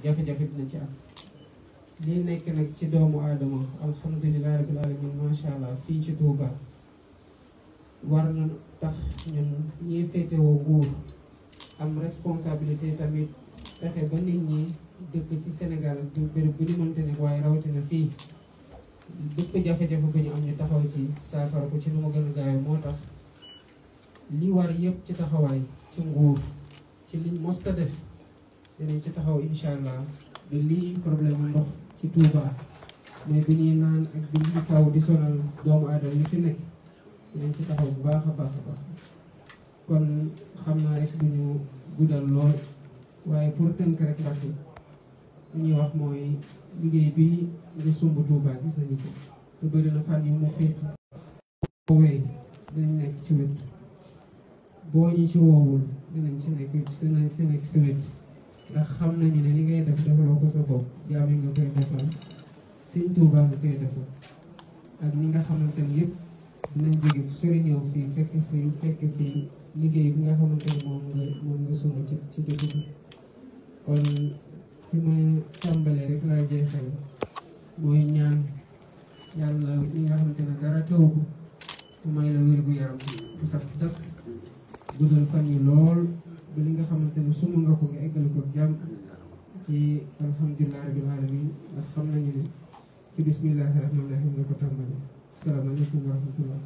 jafe-jafe dina ci am lii nekk nag ci doomu aadama alhamdulilah rabbil alamin macha allah fii ci Touba war na tax ñun ñiy féetewoo nguur am responsabilité tamit fexe ba nit ñi dëkk ci Sénégal ak béréb bu ñu mënte ne waaye rawatina fii dëkk jafe-jafe bu ñu am ñu taxaw ci saafara ko ci nu mu gën a gaawee moo tax li war yëpp ci taxawaay ci nguur ci liñ mosta def dinañ ci taxaw incha allah ba lii problème ndox ci Touba mais bi ñuy naan ak bi ñuy taw di sonal doomu aadama yi fi nekk dinañ ci taxaw bu baax a baax a baax kon xam naa rek du ñu guddal lool waaye pour tënk rek ndax li ñuy wax mooy liggéey bi nga sumb Touba gis nañu ko te bëri na fan yu mu féet woowee dañ nekk ci wet boo ñu ci woowul dinañ ci nekk ci wet ndax xam nañu ne li ngay def defaloo ko sa bopp jaam yi nga koy defal sëñ Touba nga koy defal ak ñi nga xamante ni yëpp dinañ jóge fu sori ñëw fii fekk fii liggéey bi nga xamante ni moom nga sumb ci dëkk bi kon fi ma tàmbalee rek laa jeexal mooy ñaan yàlla li nga xamante ne dara taw ko ku may la wér gu yaram bu sax dëkk guddal fan yi lool ba li nga xamante ne sumb nga ko nga eggale ko jàmm ci alhamdulilah rabbil alamin ndax xam nañu ne ci bismillahi rahmaani rahim nga ko tàmbali asalaamaaleykum wa rahmatullah